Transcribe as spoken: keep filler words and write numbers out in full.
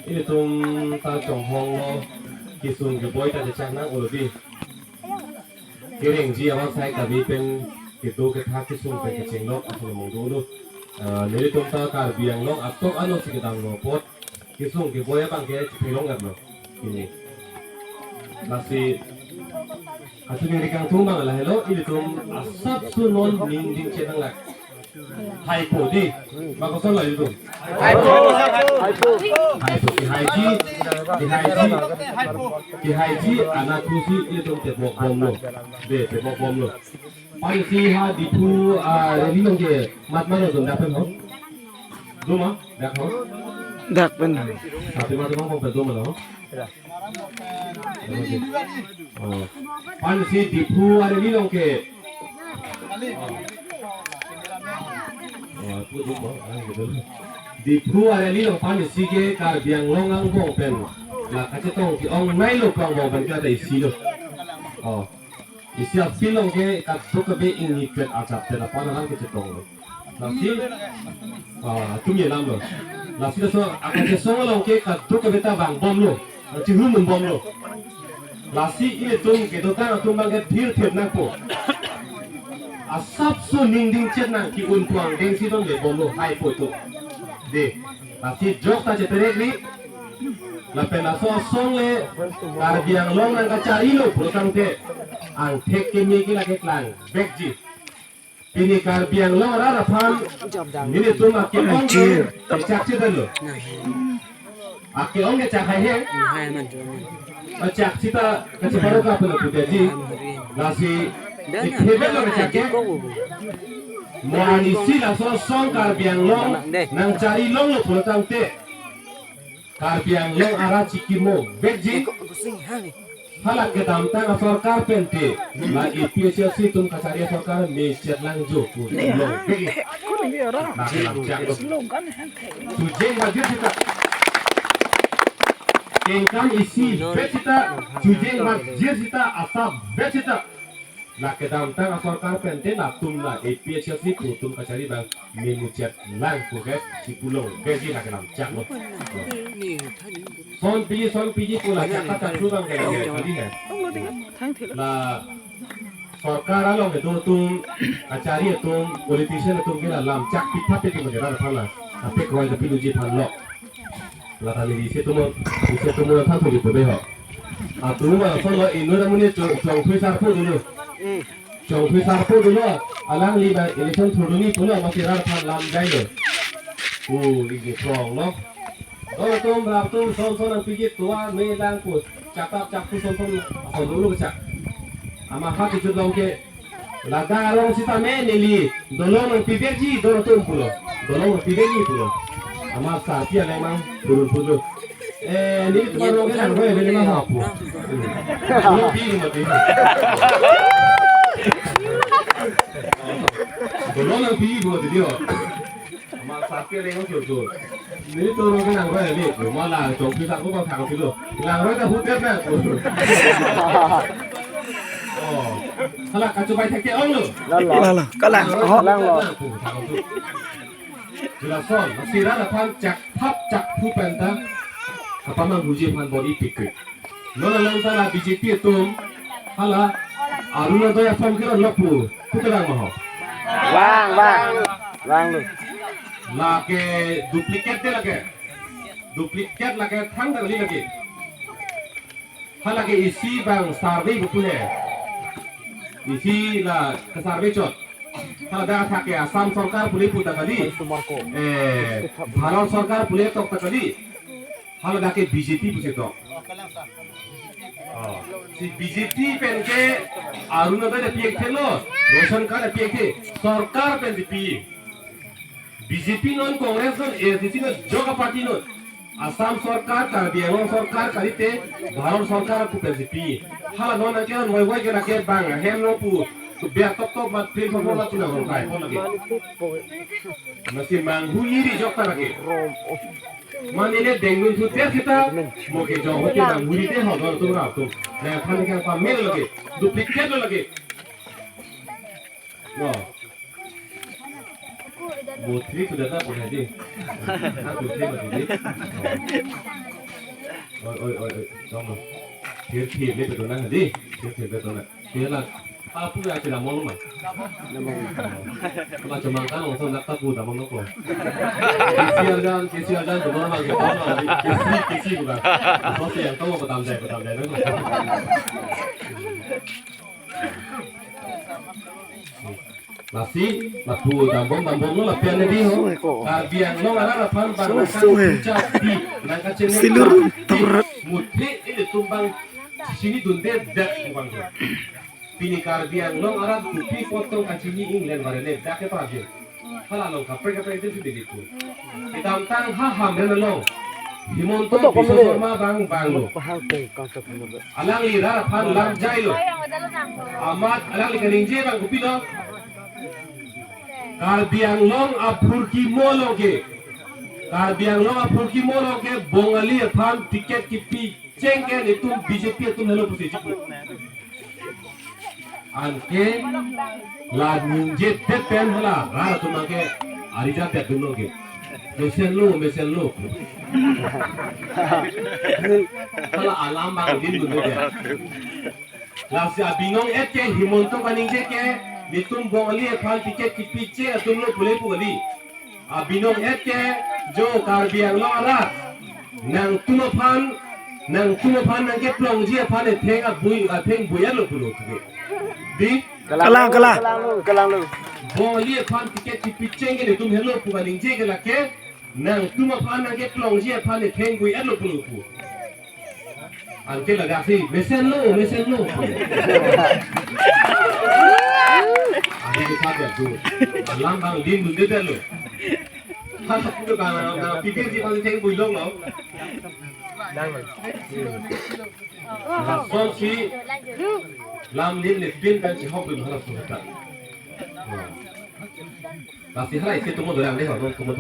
Ilitum ta chonghong lo, kesung keboi ta chechak nang-olo di. Kerengji amat sai kami pen kedo kethak kesung pen kechenglok ason mong dolo. Eh, nelitum ta Karbi Anglong atok ano si kedamlo apot kesung keboi abang ke chephelong erlo. Ini. Lasi asu ningri kangtung abang lahelo, ilitum asapso non ning dingchet nanglak. Haipo di. Bang koson lo ilitum? Haipo. Haipo. Kehaiji, kehaiji, kehaiji anat pusi ilitum tebok bomlo. De, tebok bomlo. Pini si ha Diphu, ah, rally along ke mat mano dun dak pen ho? Duma, dak ho? Dak pen. Tapi mat mano pen duma lo. Oh. Pini si Diphu a-rally along ke. Oh, pu Diphu, ah, gitu. Diphu a-rally along pini si ke Karbi Anglong angbong pen la kachetong ke-ong nai lo pu angbong pen ke ada isi lo. Oh. Isi a-field along ke kadokave ingni pet ajat pet aphan alang kachetong lo. Lasi, ah, atum ye lam lo. Lasi laso akachesong along ke kadokave ta vang bomlo. Chihum bomlo. Lasi ilitum kedotang atum abang ke thir thir nangpo. Asapso ning dingchet nang ke-un puang dengsi don le bomlo haipo to. De. Lasi jok ta cheterek ri. Lapen laso asong le Karbi Anglong nangkacharilo pulo tangte angthek keme ke lake klang vekji. Pini Karbi Anglong arat aphan nelitum ake-ong ke chak chedalo. Ake-ong ke chak hai he. Chak sita kacheparo ka pula pudaji. Lasi ikhebelo ke chak ke. Mo ani si laso asong Karbi Anglong nangchari longlo pulo tangte Karbi Anglong arat chikimo vekji. Hala kedamtang asorkar pen te la A P H L C atum kachari asorkar mechet lang jo pu long vekji. Nang lam chak lo. Chujeng bajir sita. Kengkam isi vek sita, chujeng bajir sita, asap vek sita. La kedamtang asorkar pen te latum la A P H L C pu atum kachari abang memuchet lang pu ke si pulo ke si la kedam chak lo. Son piji, son piji pu la chak ta chak thu abang ke la kali he. La sorkar along kedo atum, kachari atum, politician atum ke la lam chak pitha pe ke mangera phala. Ape kroi ke piluji phan lo. La tani di isi atum, isi atum than thuli pu de ho. Atum ma son lo inut amonit chong, chongthui sarpo dolo. Chongthui sarpo dolo. Alangli abang election thurdunji pulo, masi rat aphan lam jailo. O, isi krong lo. Dolo atum, rap atum, son son nangpiji tovar me lang pu. Chak tap chak pu son son, son dolo chak. Amat ha kejut long ke. Ladak arong sitame neli dolong nangpivekji, dolo atum pulo. Dolong nangpivekji pulo. Amat sarpi aleng mang purun purun. Eh, nelitum arong ke nang roi beli mang hapu. Dolong pi mati. Dolong nangpivekji pulo dia. Amat sarpi aleng mang purun purun. Nelitum arong ke nang roi ni, malah chongthui sa ko bang thang pilo. Nang roi ta hotel na. Oh. Hala kachobai thek ke-ong lo. Lalo. Lalo. Kalang. Nang roi ta hotel na, thang pilo. Jelason, masi rat aphan chak thap chak thu pen ta. Apa mang huji aphan bor-i pikir. Non along ta la B J P atum, hala Arunodoi a-form ke lo pu, pu kedang ma ho. Vang, vang. Vang lo. Lake duplicate de lake. Duplicate lake thang ta kali lake. Halake isi abang survey pu he. Isi la ke-survey chot. Hala dak athak ke Assam sorkar pule pu ta kali. Eh, Bharat sorkar pule tok ta kali. Hala dak ke B J P pusi tok. Oh, si B J P pen ke Arunodoi ta pi-ik thelo, ration card ta pi-ik the, sorkar pen si pi. B J P non, Congress non, A I C C non, jok a-party non. Assam sorkar, Karbi Anglong sorkar kalite, Bharat sorkar pu pen si pi. Hala non nangke non wai wai ke nangke bang hem lo pu. Tu biar top top mat pin pon pon la tu na rong kai pon lagi. Masi manghuli ri jok ta lagi. Mane le dengdun thu ter sita, mo ke jong hote manghuli te ho dor tu rap tu. Na phan ke pamel lagi. Duplicate lo lagi. No. Mutri sudah tak punya di. Aku sih mati di. Oi, oi, oi, oi. Tong. Thir thir le betul nang di. Thir thir betul nang. Dia lah. Apa ya tidak mau mah? Cuma cuma kan langsung nak tapu dah mau kok. Kesi ajan, kesi ajan cuma lagi tahu lah. Kesi kesi bukan. Apa sih yang tahu betul deh, betul deh. Lasi, lapu dambom, dambom lo lapian ne di ho. Karbi Anglong arat aphan bang nangkachini, nangkachini, silur, mutri ilitum bang chinidunde dak bang. Pini Karbi Anglong arat kopi apot tong kachini England bare le dak ke parabin. Hala along kaprek kaprek itu sudah gitu. Kedamtang ha Hamren along Himanta Biswa Sarma bang bang lo. Alangli rat aphan lam jai lo. Amat alangli kaningje bang kopilo. Karbi Anglong aphurkimo along ke. Karbi Anglong aphurkimo along ke Bongali aphan ticket kipi cheng ke netum B J P atum helo pusi chipu. Anke la ningjedet pen hala rat atum ke arija tet dun lo ke. Mesen lo, mesen lo. Hala alam bang din dun lo ke. Lasi abinong et ke Himanta kaningje ke netum Bongali aphan ticket kipi cheng atum lo pule pu kali. Abinong et ke jo Karbi Anglong arat nangtum aphan, nangtum aphan nangkeplongji aphan etheng abui, atheng bui-et lo pulo ke. Di? Kalang, kalang. Kalang lo, kalang lo. Bongali aphan ticket kipi cheng ke netum helo pu kaningje ke lake nangtum aphan nangkeplongji aphan etheng bui-et lo pulo pu. Anke lagasi, mesen lo, mesen lo. Adi ke saja tu. Alam bang din dundede lo. Hal itu bang, bang pikir si bang ceng builong lo. Lason si lam din le pin kan si hok bin hala suhata. Lasi hala isi tumo dorang deh, tumo